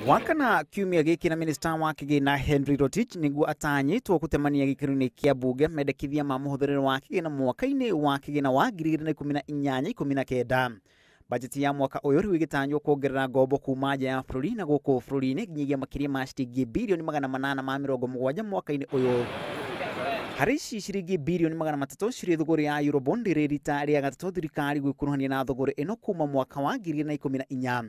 Wakana kiumia gĩkĩ na minista wa kĩgĩna Henry Rotich nĩguo atanyĩtwo gũtemania gĩkĩro-inĩ kĩa mbunge mendekithia ma mũhũthĩrĩre wa kĩgĩna mwaka-inĩ wa kĩgĩna wa 2018-19. Bajeti ya mwaka ũyũ rĩu ĩgĩtanywo kuongerera ngombo kuma nja ya bũrũri na gũkũ bũrũri-inĩ nginyagia makĩria ma ciringi birioni 870 mwaka-inĩ ũyũ. Harĩ ici ciringi birioni 300 cirĩ thũgũrĩ ya Eurobond rĩ rita rĩa gatatũ thirikari gwĩkuruhania na thũgũrĩ ĩno kuma mwaka wa 2014.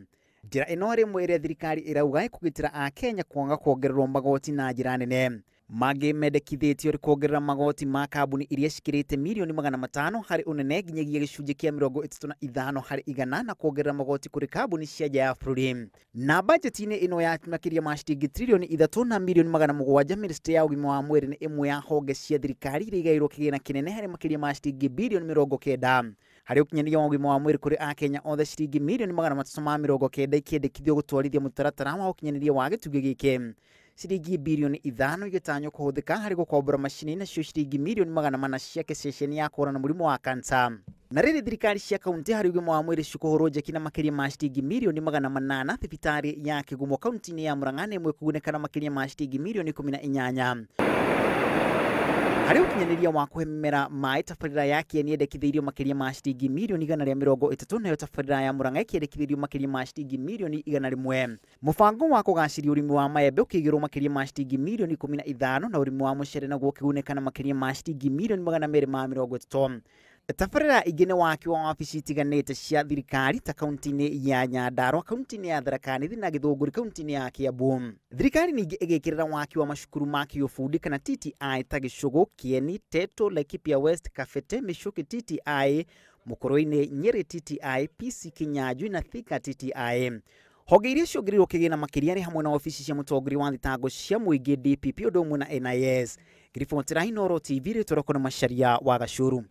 Njĩra ĩno rĩmwe ĩrĩa thirikari ĩrauga ĩkũgitĩra Akenya kwaga kuongererwo magoti na njĩra nene. Mangĩ mendekithĩtio nĩ kuongerera magoti ma kambuni iria cikĩrĩte mirioni 500 harĩ ũnene nginyagia gĩcunjĩ kĩa 35 harĩ igana na kuongerera magoti kũrĩ kambuni cia nja ya bũrũri. Na bajeti-inĩ ĩno ya makĩria ma ciringi tririoni 3 na mirioni 700, ministry ya ũgima wa mwĩrĩ nĩ ĩmwe ya honge cia thirikari iria igaĩirwo kĩgĩna kĩnene harĩ makĩria ma ciringi birioni 90. Harĩ ũkinyanĩria wa ũgima wa mwĩrĩ kũrĩ Akenya othe ciringi mirioni 390 ikĩendekithio gũtwarithia mũtaratara wa ũkinyanĩria wa gĩtugĩ gĩkĩ. Ciringi birioni 5 igĩtanywo kũhũthĩka harĩ gũkombora macini nacio ciringi mirioni 400 ciake ceceni ya kũhũrana na mũrimũ wa kansa. Na rĩrĩ thirikari cia kaunti harĩ ũgima wa mwĩrĩ cikũhũrwo njeki na makĩria ma ciringi mirioni 800 thibitarĩ ya Kĩgumo kaunti-inĩ ya Murang'a nĩ ĩmwe kũgunĩka na makĩria ma ciringi mirioni 18. Harĩ ũkinyanĩria wa kũhe mĩmera maĩ tabarĩra ya Kieni yendekithĩirio makĩria ma ciringi mirioni 130 nayo tabarĩra ya Murang'a ĩkĩendekithĩrio makĩria ma ciringi mirioni 100. Mũbango wa kũgacĩria ũrĩmi wa maembe ũkĩigĩrwo makĩria ma ciringi mirioni 15 na ũrĩmi wa mũcere naguo ũkĩgunĩka na makĩria ma ciringi mirioni 230. Tabarĩra ingĩ nĩ waki wa wabici itiganĩte cia thirikari ta kaunti-inĩ ya Nyandarua, kaunti-inĩ ya Tharaka Nithi na Gĩthũngũri kaunti-inĩ ya Kiambu. Thirikari ningĩ ĩgĩkĩrĩra waki wa macukuru ma kĩũbundi kana TTI ta Gĩcũgũ, Kieni, Teto, Laikipia West, Kabete, Mĩcũkĩ TTI, Mũkũrwe-inĩ, Nyĩrĩ TTI, PC Kinyanjui na Thika TTI. Honge iria ciongereirwo kĩgĩna makĩria nĩ hamwe na obici cia mũtongoria wa thitango cia mũingĩ DPP ũndũ ũmwe na NIS. Ngĩribotera Inooro TV rĩtwa rĩakwa nĩ Macharia wa Gacuru.